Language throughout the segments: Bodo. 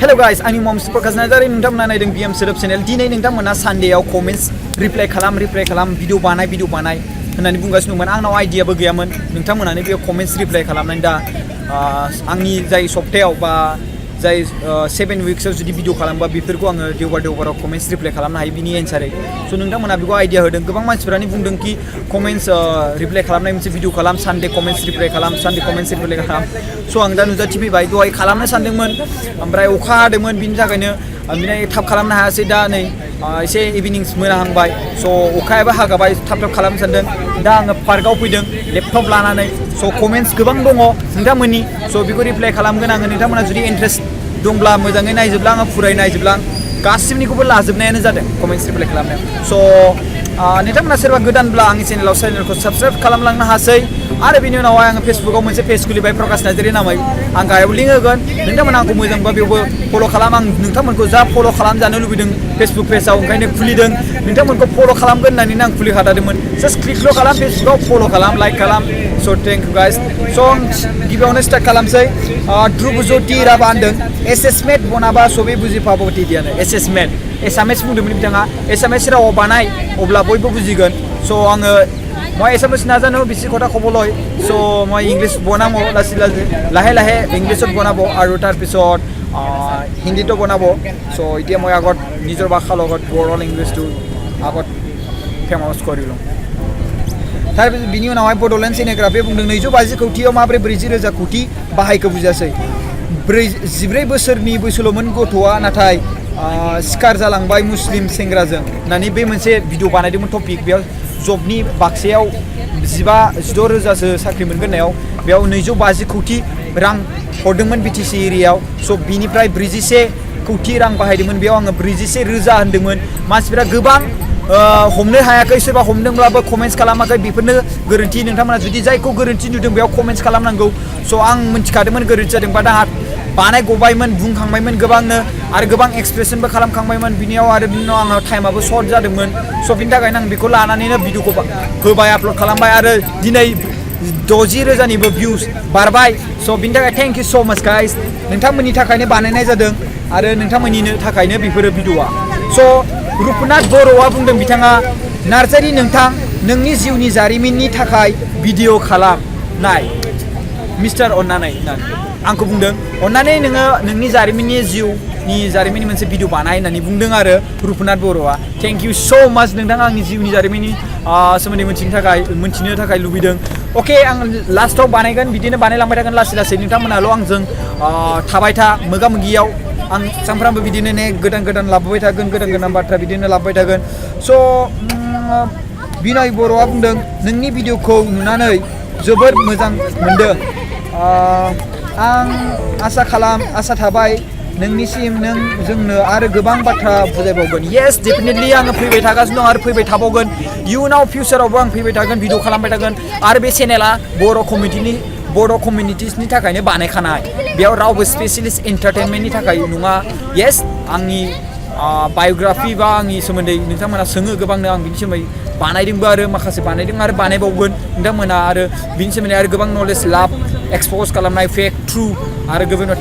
Hello guys, I'm Prakash Narzary. नोंथांमोना नायदों BM सोदोब चेनेल. दिनै नोंथांमोना सानडेआव कमेन्ट्स रिप्लाइ खालाम भिडिअ बानाय होननानै बुंगासिनो दंमोन. आंनाव आइडियाबो गैयामोन. नोंथांमोनानो बे कमेन्ट्स रिप्लाइ खालामनानै दा आंनि जाय सप्तायाव बा जाय 7 weeksआव जुदि भिडिअ खालामबा बेफोरखौ आङो देवबाराव कमेन्ट्स रिप्लाइ खालामनो हायो बिनि एन्सारै. स' नोंथांमोना बेखौ आइडिया होदों. गोबां मानसिफोरानो बुंदों कि कमेन्ट्स रिप्लाइ खालामनाय मोनसे भिडिअ खालाम, सानडे कमेन्ट्स रिप्लाइ खालाम. स' आं दा नुजाथिफैबाय. दहाय खालामनो सानदोंमोन ओमफ्राय अखा हादोंमोन बिनि थाखायनो थाब खालामनो हायासै. दा नै एसे इभिनिंस मोनाहांबाय. स' अखायाबो हागाबाय. थाब खालामनो सानदों. दा आङो पार्कआव फैदों लेपटप लानानै. स' कमेन्ट्स गोबां दङ नोंथांमोननि. स' बेखौ रिप्लाइ खालामगोन आङो. नोंथांमोना जुदि इन्ट्रेस्ट दंब्ला मोजाङै नायजोबला आङो फुराय नायजोबला गासिबनिखौबो लाजोबनायानो जादों कमेन्ट्स रिप्लाइ खालामनायाव. स' नोंथांमोना सोरबा गोदानब्ला आंनि चेनेलखौ साबस्क्राइब खालामलांनो हासै. आरो बिनि उनावहाय आङो फेसबुकाव मोनसे पेज खुलिबाय प्रकाश नार्जारी नामै. आं गाहायाव लिंक होगोन. नोंथांमोना आंखौ मोजांबा बेयावबो फल' खालाम. आं नोंथांमोनखौ जा फल' खालामजानो लुबैदों फेसबुक पेजाव ओंखायनो खुलिदों. नोंथांमोनखौ फल' खालामगोन होननानै आं खुलिखादोंमोन. जास्ट क्लिकल' खालाम फेसबुकाव फल' खालाम लाइक खालाम. स' थेंक इउ गाइस. स' आं गिबियावनो स्टार्ट खालामसै. ध्रुब ज्योति राभा होनदों एसेसमेन्ट बनाबा सबे बुजिफाबोति दियानो. एसेसमेन्ट एसामिस बुंदोंमोन बिथाङा. एसामिस रावाव बानाय अब्ला बयबो बुजिगोन. स' आङो মই এছামিছ নাজানো বেছি কথা ক'বলৈ. চ' মই ইংলিছ বনাম লাহে লাহে ইংলিছত বনাব আৰু তাৰপিছত হিন্দীতো বনাব. চ' এতিয়া মই আগত নিজৰ ভাষাৰ লগত বড়ো লেংগুৱেজটো আগত ফেমাছ কৰি লওঁ. তাৰপিছত बिनि उनावहाय बड'लेण्ड सिनेग्राफिया बुंदों 250 कौटियाव माब्रै 40,000 कौटि बाहायखो बुजियासै. 14 बोसोरनि बैसोल'मोन गथ'आ नाथाय सिखार जालांबाय मुस्लिम सेंग्राजों होननानै बे मोनसे भिडिअ बानायदोंमोन टपिक. बेयाव जबनि बाक्सायाव 15-16 रोजासो साख्रि मोनगोननायाव बेयाव 250 कौटि रां हरदोंमोन BTC एरियायाव. स' बिनिफ्राय 41 कौटि रां बाहायदोंमोन. बेयाव आङो 41 रोजा होनदोंमोन. मानसिफोरा गोबां हमनो हायाखै. सोरबा हमदोंब्लाबो कमेन्ट्स खालामाखै. बेफोरनो गोरोन्थि. नोंथांमोना जुदि जायखौ गोरोन्थि नुदों बेयाव कमेन्ट्स खालामनांगौ. स' आं मिथिखादोंमोन गोरोन्थि जादोंबा दा बानायगबायमोन बुंखांबायमोन गोबांनो आरो गोबां एक्सप्रेसनबो खालामखांबायमोन बिनियाव. आरो बिनि उनाव आंहा टाइमाबो सर्ट जादोंमोन. स' बिनि थाखायनो आं बेखौ लानानैनो भिडिअखौ होबाय आपल'ड खालामबाय. आरो दिनै 60 रोजानिबो भिउस बारबाय. स' बिनि थाखाय थेंक इउ स' माच गाइस. नोंथांमोननि थाखायनो बानायनाय जादों आरो नोंथांमोननिनो थाखायनो बेफोरो भिडिअआ. स' रुपनाथ बर'आ बुंदों बिथाङा नार्जारी नोंथां नोंनि जिउनि जारिमिननि थाखाय भिडिअ खालामनाय मिस्टार अन्नानै आंखौ बुंदों अन्नानै नोङो नोंनि जिउनि जारिमिननि मोनसे भिडिअ बानाय होननानै बुंदों आरो रुपनाथ बर'आ. थेंक इउ स' माच नोंथाङा आंनि जिउनि जारिमिननि सोमोन्दै मोनथिनो थाखाय लुबैदों. अके आं लास्टआव बानायगोन. बिदिनो बानायलांबाय थागोन लासै लासै. नोंथांमोनाल' आंजों थाबाय था मोगा मोगियाव. आं सानफ्रामबो बिदिनो गोदान लाबोबाय थागोन. गोदान बाथ्रा बिदिनो लाबोबाय थागोन. स' बिनय बर'आ बुंदों नोंनि भिडिअखौ नुनानै जोबोर मोजां मोनदों. आं आसा थाबाय नोंनिसिम नों जोंनो आरो गोबां बाथ्रा बुजायबावगोन. येस डेफिनेटलि आङो फैबाय थागासिनो दं आरो फैबाय थाबावगोन. इयुनाव फिउचारावबो आं फैबाय थागोन भिडिअ खालामबाय थागोन. आरो बे चेनेला बर' कमिउनिटिसनि थाखायनो बानायखानाय. बेयाव रावबो स्पेसियलिस्ट एन्टारटेनमेन्टनि थाखाय नङा. येस आंनि बाय'ग्राफि बा आंनि सोमोन्दै नोंथांमोना सोङो गोबांनो. आं बिनि सोमोन्दै बानायदोंबो आरो माखासे बानायदों आरो बानायबावगोन नोंथांमोना. आरो बिनि सोमोन्दै आरो गोबां नलेज लाब एक्सप'ज खालामनाय फेक ट्रु आरो गोबां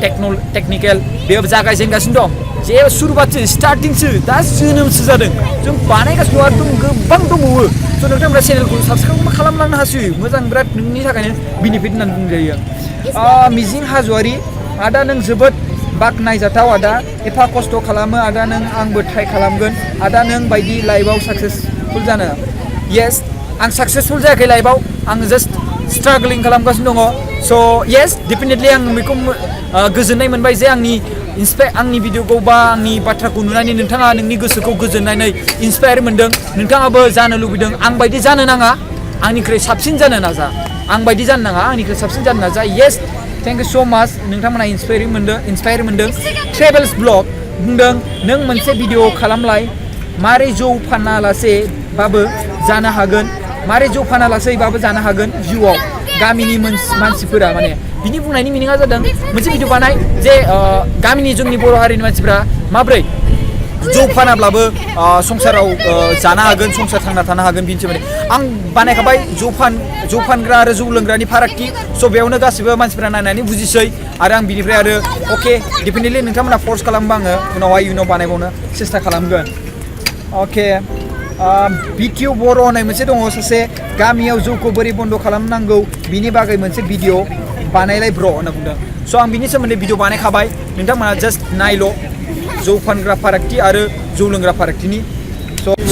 टेक्निकेल बेयो जागायजेनगासिनो दं. जे सुरुबातसो स्टार्टिंसो दा जोनोमसो जादों. जों बानायगासिनो आरो गोबां दंबावो. स' नोंथांमोना चेनेलखौ साबस्क्राइब खालामलांनो हासै. मोजां बिराद नोंनि थाखायनो बेनिफिट होननानै बुंजायो. मिजिं हाज'वारि आदा नों जोबोद बाख्नायजाथाव आदा एफा खस्थ' खालामो आदा नों आंबो ट्राइ खालामगोन आदा नों बायदि लाइफआव साक्सेसफुल जानो. येस आं साक्सेसफुल जायाखै लाइफआव. आं जास्ट स्ट्रागलिं खालामगासिनो दङ. स' येस डेफिनेटलि आं बेखौ गोजोननाय मोनबाय जे आंनि भिडिअखौ बा आंनि बाथ्राखौ नुनानै नोंथाङा नोंनि गोसोखौ गोजोननानै इन्सपायार मोनदों. नोंथाङाबो जानो लुबैदों आं बायदि जानो नाङा आंनिख्रुइ साबसिन जानो नाजा. आं बायदि जानो नाङा आंनिख्रुइ साबसिन जानो नाजा. येस थेंक इउ स' माच नोंथांमोना इन्सपायार मोनदों. ट्रेभेल्स ब्लग बुंदों नों मोनसे भिडिअ खालामलाय मारै जौ फानालासेबाबो जानो हागोन जिउआव गामिनि मानसिफोरा माने बिनि बुंनायनि मिनिङा जादों मोनसे भिडिअ बानाय जे गामिनि जोंनि बर' हारिनि मानसिफोरा माब्रै जौ फानाब्लाबो संसाराव जानो हागोन संसार थांना थानो हागोन बिनि सोमोन्दै आं बानायखाबाय जौ फानग्रा आरो जौ लोंग्रानि फारागथि स' बेयावनो गासिबो मानसिफ्रा नायनानै बुजिसै आरो आं बिनिफ्राय आरो अके डेफिनेटलि नोंथांमोना फर्स खालामबा आङो उनावहाय इयुनाव बानायबावनो सेस्था खालामगोन अके बिटिउ बर' होननाय मोनसे दङ सासे गामियाव जौखौ बोरै बन्द' खालामनांगौ बिनि बागै मोनसे भिडिअ बानायलाय ब्र' होनना बुंदों स' आं बिनि सोमोन्दै भिडिअ बानायखाबाय नोंथांमोना जास्ट नायल' जौ फानग्रा फारागथि आरो जौ लोंग्रा फारागथिनि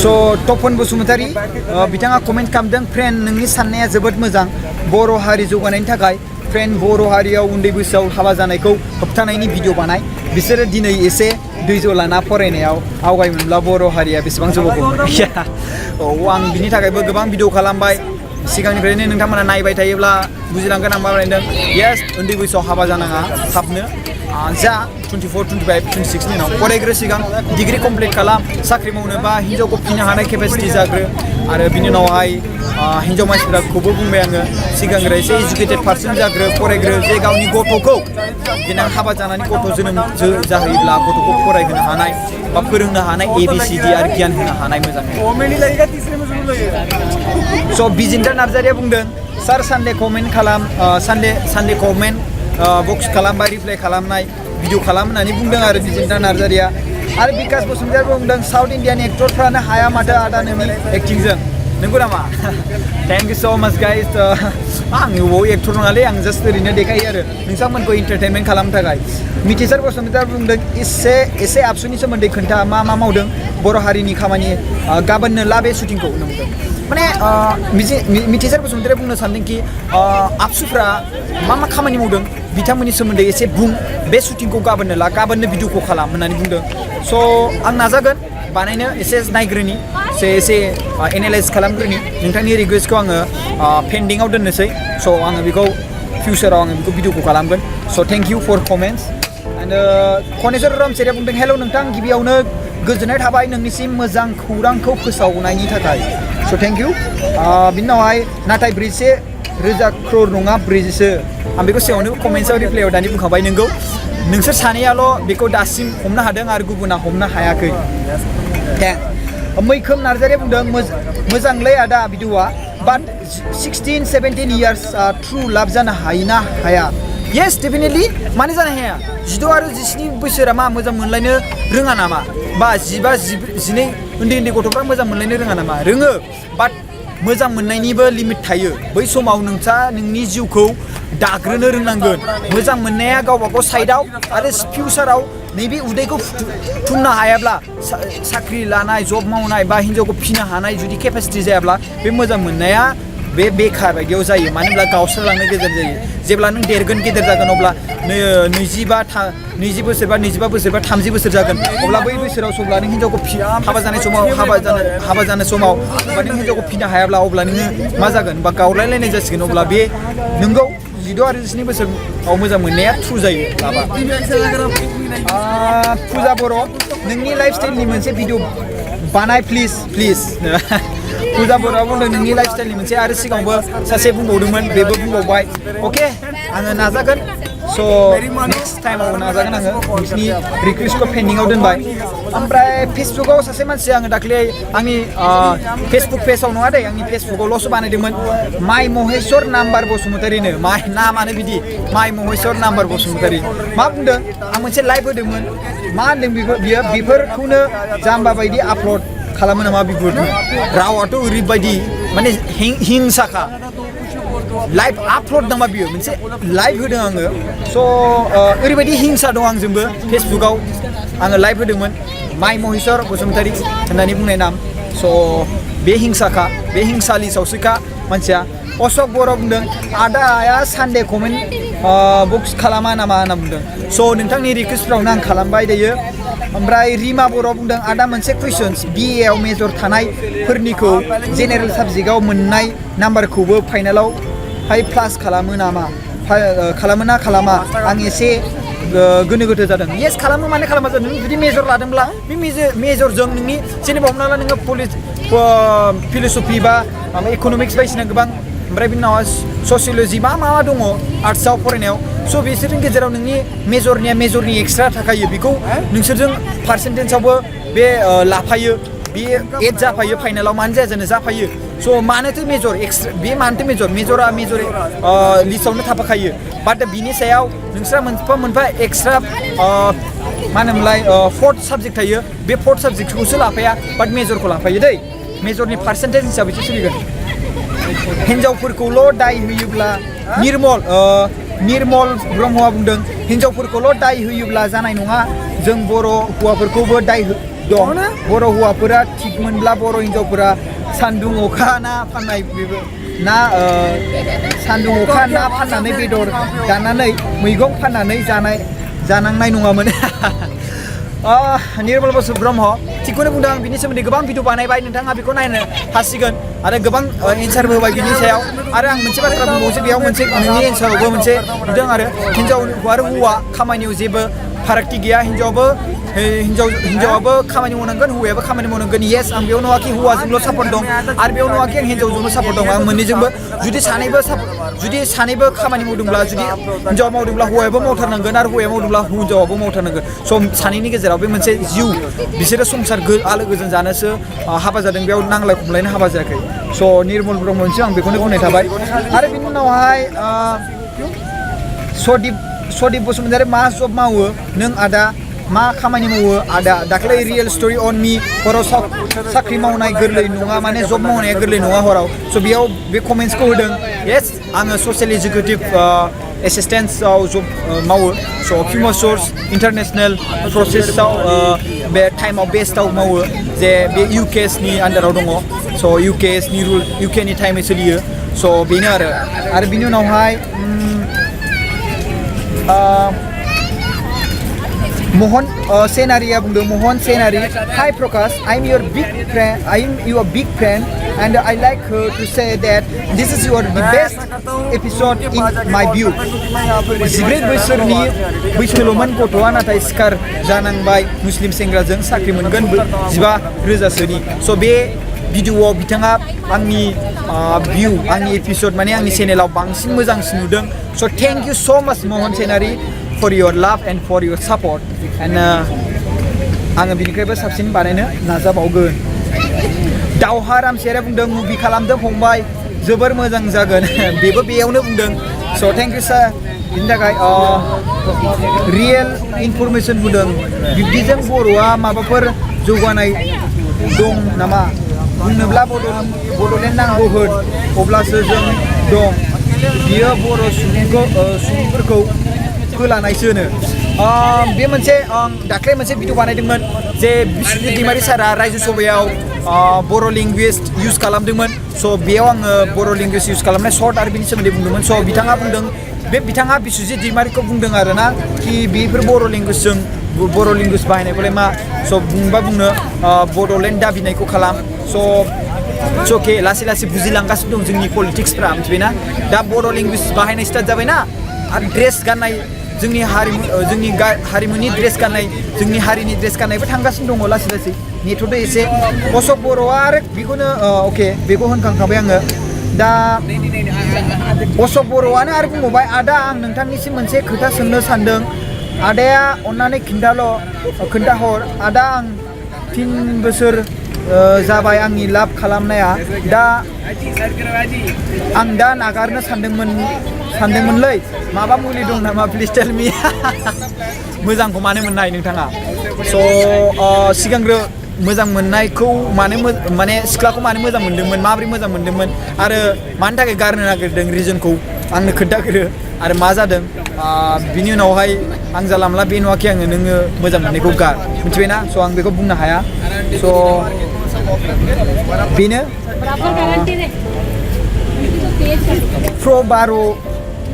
स' तपन बसुमतारी बिथाङा कमेन्ट खालामदों फ्रेन्ड नोंनि साननाया जोबोद मोजां बर' हारि जौगानायनि थाखाय फ्रेन्ड बर' हारियाव उन्दै बैसोआव हाबा जानायखौ होबथानायनि भिडिअ बानाय बिसोरो दिनै एसे दैज' लाना फरायनायाव आवगायमोनब्ला बर' हारिया बेसेबां जौगागौमोन औ आं बिनि थाखायबो गोबां भिडिअ खालामबाय सिगांनिफ्रायनो नोंथांमोना नायबाय थायोब्ला बुजिलांगोन आं मा बानायदों येस उन्दै बैसोआव हाबा जानाङा थाबनो जा 24, 25, 26 नि उनाव फरायग्रो सिगां डिग्री कमप्लिट खालाम साख्रि मावनोबा हिन्जावखौ फिनो हानाय केपासिटि जाग्रो आरो बिनि उनावहाय हिन्जाव मानसिफोरखौबो बुंबाय आङो सिगांग्रो एसे इडुकेटेड पार्सन जाग्रो फरायग्रो जे गावनि गथ'खौ देनां हाबा जानानै गथ' जोनोम जाहोयोब्ला गथ'खौ फरायहोनो हानाय बा फोरोंनो हानाय ABCD आरो गियान होनो हानाय मोजाङै स' बिजिन्दार नार्जारिया बुंदों सार सानडे कमेन्ट खालाम सानडे कमेन्ट बक्स खालामबाय रिप्लाइ खालामनाय भिडिअ खालाम होननानै बुंदों आरो बिजिन्दार नार्जारिया आरो बिकास बसुमतारिया बुंदों साउथ इण्डियानि एक्टरफ्रानो हाया माथो आदा नोंनि एक्टिंजों नंगौ नामा थेंक इउ स' माच गाइस आं बबाव एक्टर नङालै आं जास्ट ओरैनो देखायो आरो नोंथांमोनखौ एन्टारटेनमेन्ट खालामनो थाखाय मिथिसार बसुमतारी बुंदों एसे आबसुनि सोमोन्दै खोन्था मा मावदों बर' हारिनि खामानि गाबोननो ला बे शुटिंखौ होनना बुंदों माने मिथिसार बसुमतारिया बुंनो सानदों कि आबसुफ्रा मा खामानि मावदों बिथांमोननि सोमोन्दै एसे बुं बे शुटिंखौ गाबोननो ला गाबोननो भिडिअखौ खालाम होननानै बुंदों स' आं नाजागोन बानायनो एसे नायग्रोनि एसे एनालाइज खालामग्रोनि नोंथांनि रिकुवेस्टखौ आङो पेन्डिंआव दोननोसै स' आङो बेखौ फिउचाराव आङो बेखौ भिडिअखौ खालामगोन so' thank you for comments and Khaneshwar Ramsiary बुंदों हेल' नोंथां गिबियावनो गोजोननाय थाबाय नोंनिसिम मोजां खौरांखौ फोसावनायनि थाखाय स' थेंक इउ बिनि उनावहाय नाथाय 4,000 क्रर नङा 4,000सो आं बेखौ सिगाङावनो कमेन्ट्सआव रिप्लाइआव दानि बुंखाबाय नोंगौ नोंसोर सानैयाल' बेखौ दासिम हमनो हादों आरो गुबुना हमनो हायाखै मैखोम नार्जारिया बुंदों मोजांलै आदा भिडिअआ बाट 16-17 इयार्स ट्रु लाभ जानो हायोना हाया येस डेफिनेटलि मानो जानो हाया 16 आरो 17 बोसोरा मा मोजां मोनलायनो रोङा नामा बा 15-12 उन्दै गथ'फ्रा मोजां मोनलायनो रोङा नामा रोङो बाट मोजां मोननायनिबो लिमिट थायो बै समाव नोंनि जिउखौ दाग्रोनो रोंनांगोन मोजां मोननाया गावबागाव साइडआव आरो फिउचाराव नैबे उदैखौ फुंनो हायाब्ला साख्रि लानाय जब मावनाय बा हिन्जावखौ फिनो हानाय जुदि केपासिटि जायाब्ला बे मोजां मोननाया बे बेखार बायदियाव जायो मानो होनब्ला गावस्रालांनो गेजेर जायो जेब्ला नों देरगोन गेदेर जागोन अब्ला 20 बोसोर बा 25 बोसोर बा 30 बोसोर जागोन अब्ला बै बोसोराव जेब्ला नों हिन्जावखौ हाबा जानाय समाव हाबा जानाय समाव बा नों हिन्जावखौ फिनो हायाब्ला अब्ला नोङो मा जागोन बा गावलायलायनाय जासिगोन अब्ला बे नोंगौ 16 आरो 17 बोसोराव मोजां मोननाया ट्रु जायो लाबा फुजा बर' नोंनि लाइफ स्टाइलनि मोनसे भिडिअ बानाय प्लिज फुजा बर'आ बुंदों नोंनि लाइफ स्टाइलनि मोनसे आरो सिगाङावबो सासे बुंबावदोंमोन बेबो बुंबावबाय अके आङो नाजागोन स' नेक्स्ट टाइमाव नाजागोन आङो नोंसिनि रिकुवेस्टखौ पेन्डिंआव दोनबाय ओमफ्राय फेसबुकआव सासे मानसिया आङो दाख्लै आंनि फेसबुक पेजाव नङा दे आंनि फेसबुकआवल'सो बानायदोंमोन माइ महेश्वर नाम्बार बसुमतारिनो नामानो बिदि माइ महेश्वर नाम्बार बसुमतारि मा बुंदों आं मोनसे लाइभ होदोंमोन मा होनदों बियो बेफोरखौनो जाम्बा बायदि आपल'ड खालामो नामा बिफोरनो रावाथ' ओरैबायदि माने हिंसाखा लाइभ आपल'ड नामा बियो मोनसे लाइभ होदों आङो स' ओरैबायदि हिंसा दं आंजोंबो फेसबुकआव आङो लाइभ होदोंमोन माइ महेश्वर बसुमतारि होननानै बुंनाय नाम स' बे हिंसाखा बे हिंसालि सावस्रिखा मानसिया अशक बर' बुंदों आदाया सानडे कमेन्ट बक्स खालामा नामा होनना बुंदों स' नोंथांनि रिकुवेस्टफ्रावनो आं खालामबाय दायो ओमफ्राय रिमा बर' बुंदों आदा मोनसे कुइसन्स BA आव मेजर थानायफोरनिखौ जेनेरेल साबजेक्टआव मोननाय नाम्बारखौबो फाइनालावहाय प्लास खालामो ना खालामा आं एसे गोनो गोथो जादों येस खालामो माने खालामा जादों नों जुदि मेजर लादोंब्ला बे मेजरजों नोंनि जेनेबा हमना ला नोङो फिल'सफि बा इक'नमिक्स बायदिसिना गोबां ओमफ्राय बिनि उनाव ससिय'लजि मा दङ आर्ट्सआव फरायनायाव स' बिसोरनि गेजेराव नोंनि मेजरनि एक्सट्रा थाखायो बेखौ नोंसोरजों पार्सेन्टेजआवबो बे लाफायो बे एड जाफायो फाइनालाव मानो जाया जानो जाफायो स' मानोथो मेजर एक्सट्रा बे मानोथो मेजरा लिस्टआवनो थाफाखायो बाट बिनि सायाव नोंस्रा मोनफा एक्सट्रा मा होनोमोनलाय फोर्थ साबजेक्ट थायो बे फोर्थ साबजेक्टखौसो लाफाया बाट मेजरखौ लाफायो दै मेजरनि पार्सेन्टेज हिसाबैसो सोलिगोन हिन्जावफोरखौल' दाय होयोब्ला निर्मल ब्रह्मआ बुंदों हिन्जावफोरखौल' दाय होयोब्ला जानाय नङा जों बर' हौवाफोरखौबो दाय दं बर' हौवाफोरा थिगमोनब्ला बर' हिन्जावफोरा सान्दुं अखा ना फाननाय ना सान्दुं अखा ना फाननानै बेदर दाननानै मैगं फाननानै जानांनाय नङामोन निर्मल बसु ब्रह्म थिगखौनो बुंदों आं बिनि सोमोन्दै गोबां भिडिअ बानायबाय नोंथाङा बेखौ नायनो हासिगोन आरो गोबां एन्सारबो होबाय बिनि सायाव आरो आं मोनसे बाथ्रा बुंबावसै बेयाव मोनसे नोंनि एन्सारावबो मोनसे नुदों आरो हिन्जाव आरो हौवा खामानियाव जेबो फारागथि गैया हिन्जावाबो खामानि मावनांगोन हौवायाबो खामानि मावनांगोन येस आं बेयाव नङाखि हौवाजोंल' सापर्ट दं आरो बेयाव नङाखि आं हिन्जावजोंल' सापर्ट दं आं मोननैजोंबो जुदि सानैबो खामानि मावदोंब्ला जुदि हिन्जावा मावदोंब्ला हौवायाबो मावथारनांगोन आरो हौवाया मावदोंब्ला हिन्जावाबो मावथारनांगोन स' सानैनि गेजेराव बे मोनसे जिउ बिसोरो संसार आलो गोजोन जानोसो हाबा जादों बेयाव नांलाय खमलायनो हाबा जायाखै स' निर्मल ब्रह्मनिसिम आं बेखौनो बुंनाय थाबाय आरो बिनि उनावहाय सदीप बसुमतारी मा जब मावो नों आदा मा खामानि मावो आदा दाख्लै रियेल स्ट'रि अन मी हराव साख्रि मावनाय गोरलै नङा माने जब मावनाया गोरलै नङा हराव स' बेयाव बे कमेन्ट्सखौ होदों येस आङो ससियेल एजुकेटिभ एसिस्टेन्सआव जब मावो स' फिउमा सर्स इन्टारनेसनेल प्रसेसआव बे टाइमाव बेस्टआव मावो जे बे इउकेएसनि आन्डाराव दङ स' इउकेएसनि रुल इउकेनि टाइमै सोलियो स' बेनो आरो बिनि उनावहाय Mohan Senariya बुंदों Mohan Senari Hi Prakash I'm your big fan and I like to say that this is the best episode in my view 18 बोसोरनि बैसोल'मोन गथ'आ नाथाय सिखार जानांबाय मुस्लिम सेंग्राजों साख्रि मोनगोन 15,000सोनि स' बे भिडिअ'आव बिथाङा आंनि भिउ आंनि एपिसड माने आंनि चेनेलाव बांसिन मोजांसिन नुदों स' थेंक इउ स' माच Mohan Senari for your love and for your support and आङो बिनिफ्रायबो साबसिन बानायनो नाजाबावगोन दावहा रामसियारा बुंदों मुभि खालामदों फंबाय जोबोर मोजां जागोन बेबो बेयावनो बुंदों स' थेंक इउ सार बिनि थाखाय रियेल इनफरमेसन बुंदों बिब्दिजों बर'आ माबाफोर जौगानाय दं नामा बुंनोब्ला बड'लेण्ड नांगौ होन अब्लासो जों दं बियो बर' सुबुंफोरखौ फोलानायसोनो बे मोनसे दाख्लै मोनसे भिडिअ बानायदोंमोन जे बिश्वजित दैमारि सारा रायजो सभायाव बर' लेंगुवेज इउज खालामदोंमोन स' बेयाव आङो बर' लेंगुवेज इउज खालामनाय सर्ट आरो बिनि सोमोन्दै बुंदोंमोन स' बिथाङा बुंदों बिथाङा बिश्वजित दैमारिखौ बुंदों आरोना कि बेफोर बर' लेंगुवेज बाहायनायखौलाय मा स' बुंनो बड'लेण्ड दाबिनायखौ खालाम स' अके लासै लासै बुजिलांगासिनो दं जोंनि पलिटिक्सफ्रा मिथिबायना दा बर' लेंगुवेज बाहायनाय स्टार्ट जाबायना आरो ड्रेस गाननाय जोंनि हारिमुनि ड्रेस गाननाय जोंनि हारिनि ड्रेस गाननायबो थांगासिनो दङ लासै लासै नेथ'दो एसे अशक बर'आ आरो बेखौनो अके बेखौ होनखांखाबाय आङो दा अशक बर'आनो आरो बुंबावबाय आदा आं नोंथांनिसिम मोनसे खोथा सोंनो सानदों आदाया अन्नानै खोन्थाहर आदा आं 3 बोसोर जाबाय आंनि लाभ खालामनाया दा आं दा नागारनो सानदोंमोनलै माबा मुलि दं नामा प्लिज टेल मी मोजांखौ मानो मोननाय नोंथाङा स' सिगांग्रो मोजां मोननायखौ माने सिख्लाखौ मानो मोजां मोनदोंमोन माबोरै मोजां मोनदोंमोन आरो मानि थाखाय गारनो नागिरदों रिजनखौ आंनो खोन्थाग्रो आरो मा जादों बिनि उनावहाय आं जाला माला बे नुवाखै आङो नोङो मोजां मोननायखौ गार मिथिबायना स' आं बेखौ बुंनो हाया स' बेनो प्र बार'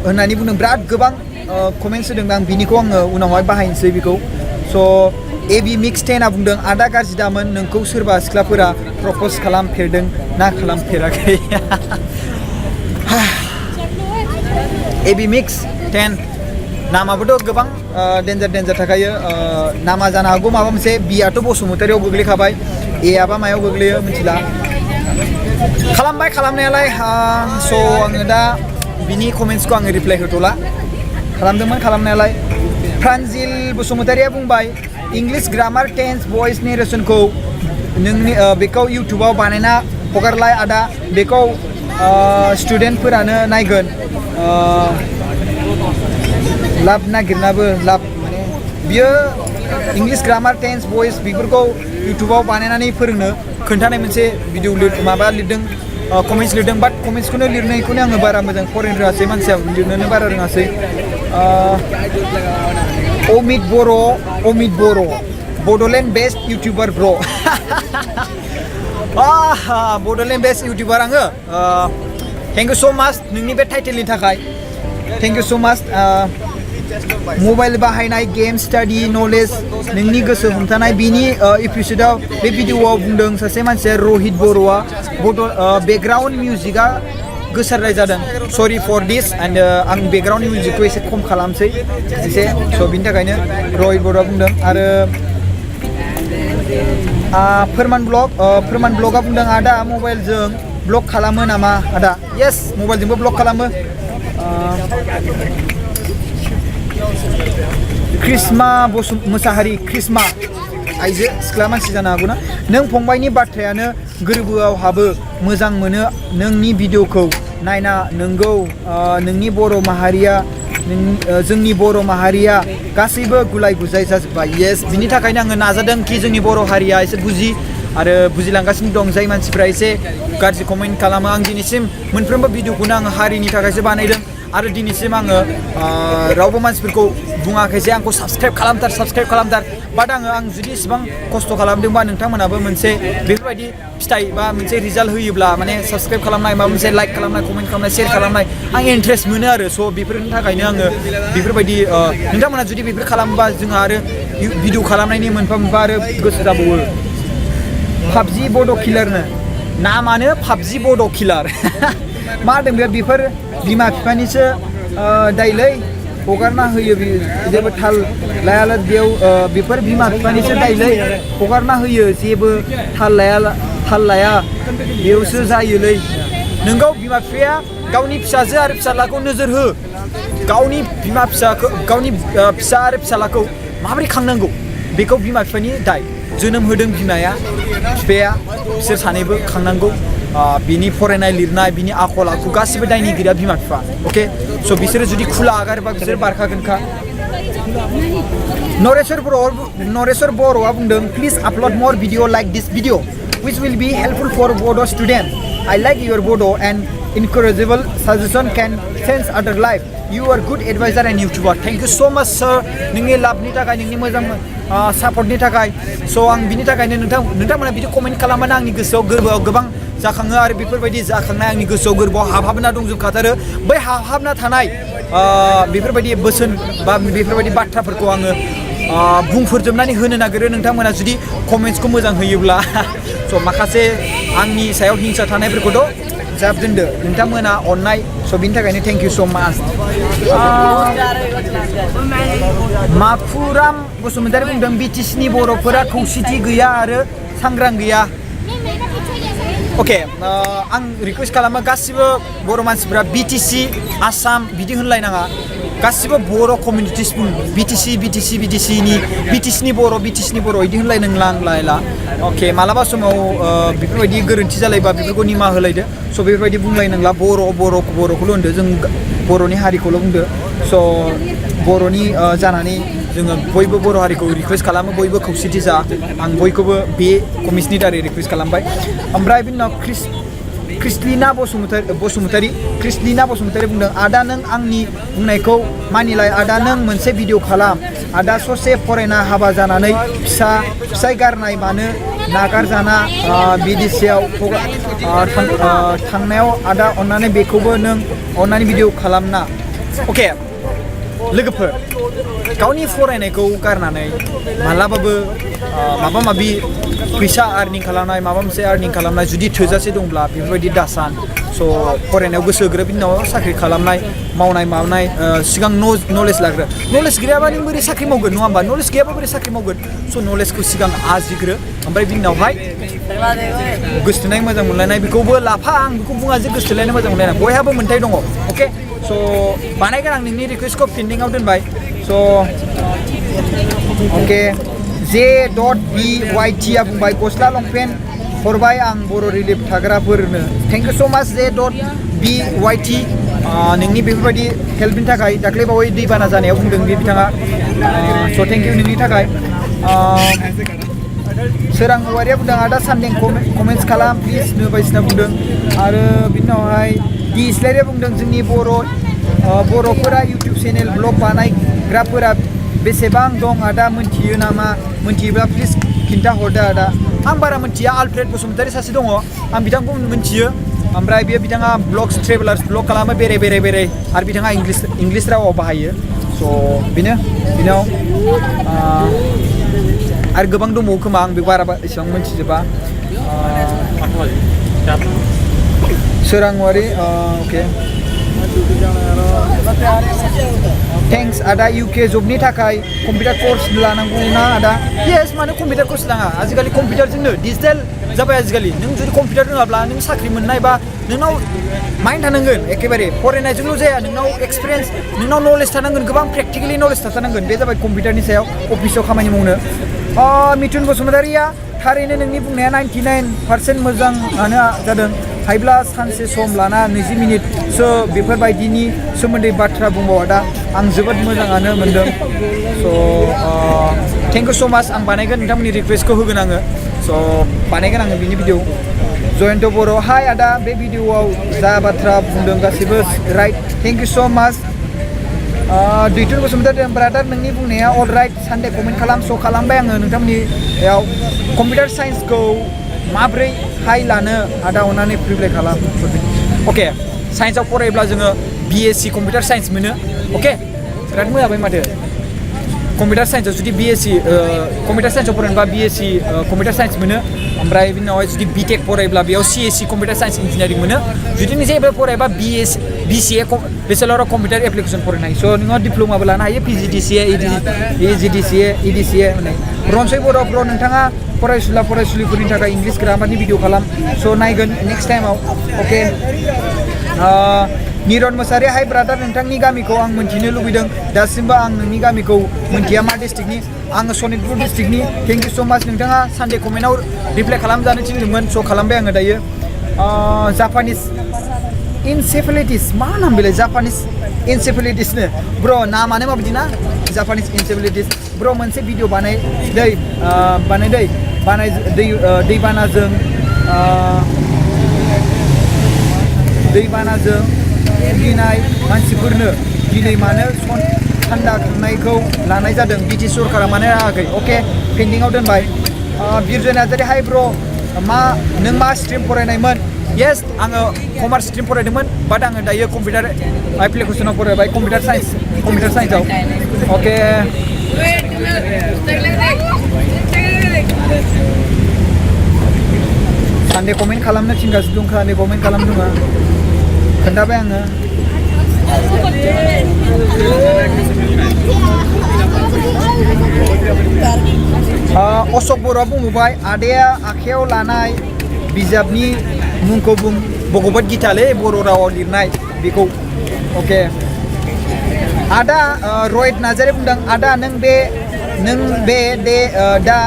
होननानै बुंदों बिराद गोबां कमेन्ट्स होदों आं बिनिखौ आङो उनावहाय बाहायनोसै बेखौ स' एबि मिक्स 10आ बुंदों आदा गाज्रि दामोन नोंखौ सोरबा सिख्लाफोरा प्रप'ज खालामफेरदों ना खालामफेराखै एबि मिक्स 10 नामाबोथ' गोबां डेन्जार थाखायो नामा जानो हागौ माबा मोनसे बिआथ' बसुमतारियाव गोग्लैखाबाय एआबा मायाव गोग्लैयो मिथिला खालामबाय खालामनायालाय स' आङो दा बिनि कमेन्ट्सखौ आङो रिप्लाइ होथ'ला खालामदोंमोन खालामनायालाय प्रान्जिल बसुमतारिया बुंबाय इंग्लिश ग्रामार टेन्स भइस नेरेसनखौ नोंनि बेखौ इउटुबाव बानायना हगारलाय आदा बेखौ स्टुडेन्टफोरानो नायगोन लाब नागिरनाबो लाब माने बियो इंग्लिश ग्रामार टेन्स भइस बेफोरखौ इउटुबाव बानायनानै फोरोंनो खोन्थानाय मोनसे भिडिअ माबा लिरदों कमेन्ट्स लिरदों बाट कमेन्ट्सखौनो लिरनायखौनो आङो बारा मोजां फरायनो रोङासै मानसिया लिरनोनो बारा रोङासै अमित बर' बड'लेण्ड बेस्ट इउटुबार ब्र बड'लेण्ड बेस्ट इउटुबार आङो थेंक इउ स' माच नोंनि बे टाइटेलनि थाखाय थेंक इउ स' माच मबाइल बाहायनाय गेम स्टाडि नलेज नोंनि गोसो हमथानाय बिनि एपिसोडाव बे भिडिअआव बुंदों सासे मानसिया रहित बर'आ बेकग्राउन्ड मिउजिकआ गोसारनाय जादों सरि फर दिस एन्ड आं बेकग्राउन्ड मिउजिकखौ एसे खम खालामसै एसे स' बिनि थाखायनो रहित बर'आ बुंदों आरो फोरमान ब्लगआ बुंदों आदा मबाइलजों ब्लग खालामो नामा आदा येस मबाइलजोंबो ब्लग खालामो क्रिस्मा मोसाहारि क्रिस्मा आइजो सिख्ला मानसि जानो हागौ ना नों फंबायनि बाथ्रायानो गोरबोआव हाबो मोजां मोनो नोंनि भिडिअखौ नायना नोंगौ नोंनि बर' माहारिया जोंनि बर' माहारिया गासैबो गुलाय गुजाय जाजोब्बाय येस बिनि थाखायनो आङो नाजादों कि जोंनि बर' हारिया एसे आरो बुजिलांगासिनो दं जाय मानसिफ्रा एसे गाज्रि कमेन्ट खालामो आं दिनैसिम मोनफ्रोमबो भिडिअखौनो आङो हारिनि थाखायसो बानायदों आरो दिनैसिम आङो रावबो मानसिफोरखौ बुङाखै जे आंखौ साबस्क्राइब खालामथार बाट आं जुदि इसेबां खस्थ' खालामदोंबा नोंथांमोनाबो मोनसे बेफोरबायदि फिथाइ बा मोनसे रिजाल्ट होयोब्ला माने साबस्क्राइब खालामनाय माबा मोनसे लाइक खालामनाय कमेन्ट खालामनाय शेयार खालामनाय आं इन्ट्रेस्ट मोनो आरो स' बेफोरनि थाखायनो आङो बेफोरबायदि नोंथांमोना जुदि बेफोर खालामोबा जोंहा आरो भिडिअ खालामनायनि मोनफा आरो गोसो जाबावो पाबजि बड' किलारनो नामानो पाबजि बड' किलार मा होनदों बेफोर बिमा बिफानिसो दायलै हगारना होयो जेबो थाल लायाला बेयाव बेफोर बिमा बिफानिसो दायलै हगारना होयो जेबो थाल लाया बेयावसो जायोलै नोंगौ बिमा बिफाया गावनि फिसाजो आरो फिसालाखौ नोजोर हो गावनि बिमा फिसाखौ गावनि फिसा आरो फिसालाखौ माबोरै खांनांगौ बेखौ बिमा बिफानि दाय जोनोम होदों बिमाया बिफाया बिसोर सानैबो खांनांगौ बिनि फरायनाय लिरनाय बिनि आखल आखु गासिबो दायनिगिरिया बिमा बिफा अके स' बिसोरो जुदि खुला आगारोबा बिसोर बारखागोनखा नरेश्वर बर'आ बुंदों प्लिज आपल'ड मर video like this video which will be helpful for Bodo student. I like your Bodo and encourageable suggestion can change other life. You are good advisor and YouTuber. Thank you so much sir. नोंनि लाभनि थाखाय नोंनि मोजां सापर्टनि थाखाय स' आं बिनि थाखायनो नोंथांमोना बिदि कमेन्ट खालामबानो आंनि गोसोआव गोरबोआव गोबां जाखाङो आरो बेफोरबायदि जाखांनाय आंनि गोसोआव गोरबोआव हाबहाबना दंजोबखाथारो बै हाबहाबना थानाय बेफोरबायदि बोसोन बा बेफोरबायदि बाथ्राफोरखौ आङो बुंफोरजोबनानै होनो नागिरो नोंथांमोना जुदि कमेन्ट्सखौ मोजां होयोब्ला स' माखासे आंनि सायाव हिंसा थानायफोरखौथ' जाब दोनदो नोंथांमोना अननाय स' बिनि थाखायनो थेंक इउ स' माच माखुराम बसुमतारी बुंदों बिटिसिनि बर'फोरा खौसेथि गैया आरो सांग्रां गैया अके आं रिकुवेस्ट खालामो गासिबो बर' मानसिफ्रा बिटिसि आसाम बिदि होनलायनाङा गासिबो बर' कमिउनिटिस बुं बिटिसिनि बर' बिदि होनलायनांलायला अके मालाबा समाव बेफोरबायदि गोरोन्थि जालायबा बेफोरखौ निमाहा होलायदो स' बेफोरबायदि बुंलायनांला बर'खौल' होनदो जों बर'नि हारिखौल' बुंदो स' बर'नि जानानै जोङो बयबो बर' हारिखौ रिकुवेस्ट खालामो बयबो खौसेथि जा आं बयखौबो बे कमिसनि दारै रिकुवेस्ट खालामबाय ओमफ्राय बिनि उनाव क्रिस्लिना बसुमतारी बुंदों आदा नों आंनि बुंनायखौ मानिलाय आदा नों मोनसे भिडिअ खालाम आदा ससे फरायना हाबा जानानै फिसाय गारनाय मानो नागारजाना बिदिसियाव थांनायाव आदा अन्नानै बेखौबो नों अन्नानै भिडिअ खालामना अके लोगोफोर गावनि फरायनायखौ गारनानै मालाबाबो माबा माबि फैसा आर्निं खालामनाय माबा मोनसे आर्निं खालामनाय जुदि थोजासे दंब्ला बेफोरबायदि दासान स' फरायनायाव गोसो होग्रो बिनि उनाव साख्रि खालामनाय मावनाय सिगां नलेज लाग्रो नलेज गैयाबा नों बोरै साख्रि मावगोन नङा होमबा नलेज गैयाबा बोरै साख्रि मावगोन स' नलेजखौ सिगां आरजिग्रो ओमफ्राय बिनि उनावहाय गोसोथोनाय मोजां मोनलायनाय बेखौबो लाफा आं बेखौ बुङा जे गोसोथोलायनाय मोजां मोनलायनाय बयहाबो मोन्थाय दङ अके स' बानायगोन आं नोंनि रिकुवेस्टखौ पेन्डिंआव दोनबाय स' अके J.BYT आ बुंबाय गस्ला लंपेन्ट हरबाय आं बर' रिलिफ थाग्राफोरनो थेंक इउ स' माच J.BYT नोंनि बेफोरबायदि हेल्पनि थाखाय दाख्लै बावै दैबाना जानायाव बुंदों बे बिथाङा स' थेंक इउ नोंनि थाखाय सोरां औवारिया बुंदों आदा सानदे कमेन्ट्स खालाम प्लिज नो बायदिसिना बुंदों आरो बिनि उनावहाय दि इस्लारिया बुंदों जोंनि बर'फोरा इउटिउब चेनेल ब्लग बानायग्राफोरा बेसेबां दं आदा मोनथियो नामा मोनथियोब्ला प्लिज खिन्था हरदो आदा आं बारा मोनथिया आलफ्रेड बसुमतारी सासे दङ आं बिथांखौ मोनथियो ओमफ्राय बेयो बिथाङा ब्लग्स ट्रेभेलार्स ब्लग खालामो बेराय आरो बिथाङा इंलिस रावाव बाहायो स' बेनो बिनाव आरो गोबां दंबावो खोमा आं बे बारा एसेबां मोनथिजोबा सोरांवारि अके थेंक्स आदा UK जबनि थाखाय कम्पिउटार कर्स लानांगौ ना आदा येस मानो कम्पिउटार कर्स लाङा आजिखालि कम्पिउटारजोंनो डिजिटेल जाबाय आजिखालि नों जुदि कम्पिउटार रोङाब्ला नों साख्रि मोननाय बा नोंनाव माइन्ड थानांगोन एखेबारे फरायनायजोंल' जाया नोंनाव एक्सपिरियेन्स नोंनाव नलेज थानांगोन गोबां प्रेक्टिकेलि नलेज थानांगोन बे जाबाय कम्पिउटारनि सायाव अफिसाव खामानि मावनो मिथुन बसुमतारिया थारैनो नोंनि बुंनाया 99% मोजाङानो जादों हायोब्ला सानसे सम लाना 20 मिनिटसो बेफोरबायदिनि सोमोन्दै बाथ्रा बुंबाव आदा आं जोबोद मोजाङानो मोनदों स' थेंक इउ स' माच आं बानायगोन नोंथांमोननि रिकुवेस्टखौ होगोन आङो स' बानायगोन आङो बिनि भिडिअ जयन्त बर' हाय आदा बे भिडिअआव जा बाथ्रा बुंदों गासिबो राइट थेंक इउ स' माच दैथुन बसुमतारी ब्रादार नोंनि बुंनाया अल राइट सानडे कमेन्ट खालाम स' खालामबाय आङो नोंथांमोननियाव कम्पिउटार साइन्सखौ माब्रै हाय लानो आदा अननानै प्रिप्लाइ खालाम अके साइन्सआव फरायोब्ला जोङो BSc कम्पिउटार साइन्स मोनो अके बिराद मोजां जाबाय माथो कम्पिउटार साइन्सआव जुदि BSc कम्पिउटार साइन्सआव फरायनोबा BSc कम्पिउटार साइन्स मोनो ओमफ्राय बिनि उनावहाय जुदि BTech फरायोब्ला बेयाव CSc कम्पिउटार साइन्स इन्जिनियारिं मोनो जुदि नों जेबो फरायबा BCA bachelor of computer application फरायनो हायो स' नोङो डिप्ल'माबो लानो हायो PGDCA EGDCA माने रनसय बर' ब्र नोंथाङा फरायसुलिफोरनि थाखाय इंलिश ग्रामारनि भिडिअ खालाम स' नायगोन नेक्स्ट टाइमाव अके निरन मोसाहारि हाय ब्रादार नोंथांनि गामिखौ आं मोनथिनो लुबैदों दासिमबो आं नोंनि गामिखौ मोनथिया मा डिस्ट्रिक्टनि आङो सनितपुर डिस्ट्रिक्टनि थेंक इउ स' माच नोंथाङा सानडे कमेन्टआव रिप्लाइ खालामजानो थिनदोंमोन स' खालामबाय आङो दायो जापानिस इनसेफेलाइटिस मा नाम बेलाय जापानिस इनसेफेलाइटिसनो ब्र नामानो माबायदि ना जापानिस इनसेफेलाइटिस ब्र मोनसे भिडिअ बानाय दैबानाजों भुगिनाय मानसिफोरनो दिनै मानो थान्दा खांनायखौ लानाय जादों BT सरकारा मानो राहाखै अके पेन्डिंआव दोनबाय बिरजय नार्जारि हाय ब्र नों मा स्ट्रिम फरायनायमोन येस आङो कमार्स स्ट्रिम फरायदोंमोन बाट आङो दायो कम्पिउटार एप्लिकेसनाव फरायबाय कम्पिउटार साइन्सआव अके सानडे कमेन्ट खालामनो थिनगासिनो दं सानडे कमेन्ट खालामनो दङ खोन्थाबाय आङो अशक बर'आ बुंबाय आदाया आखायाव लानाय बिजाबनि मुंखौ बुं भगवत गीतालै बर' रावाव लिरनाय बेखौ अके आदा रहित नार्जारि बुंदों आदा नों दा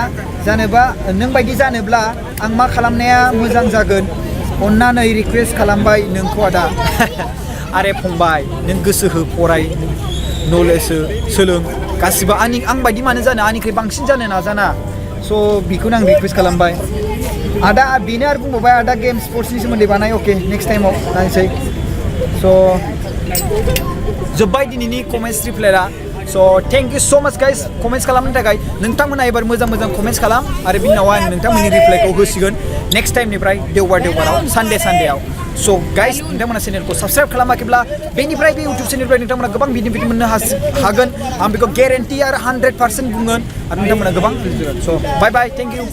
जानोबा नों बायदि जानोब्ला आं मा खालामनाया मोजां जागोन अन्नानै रिकुवेस्ट खालामबाय नोंखौ आदा आरे फंबाय नों गोसो हो फराय नलेज सोलों गासिबो आं बायदि मानो जानो आंनिख्रुइ बांसिन जानो नाजाना स' बेखौनो आं रिकुवेस्ट खालामबाय आदा बेनो आरो बुंबावबाय आदा गेम स्पर्ट्सनि सोमोन्दै बानाय अके नेक्स्ट टाइमाव नायनोसै स' जोब्बाय दिनैनि कमेन्ट्स रिप्लाइआ स' थेंक इउ स' माच गाइस कमेन्ट्स खालामनो थाखाय नोंथांमोना एबार मोजां कमेन्ट्स खालाम आरो बिनि उनाव आं नोंथांमोननि रिप्लाइखौ होसिगोन नेक्स्ट टाइमनिफ्राय देवबाराव सानडेआव स' गाइस नोंथांमोना चेनेलखौ साबस्क्राइब खालामाखैब्ला बेनिफ्राय बे इउटिउब चेनेलनिफ्राय नोंथांमोना गोबां भिडिअ मोननो हागोन आं बेखौ गेरेन्टि आरो 100% बुंगोन आरो नोंथांमोना गोबां स' बाय थेंक इउ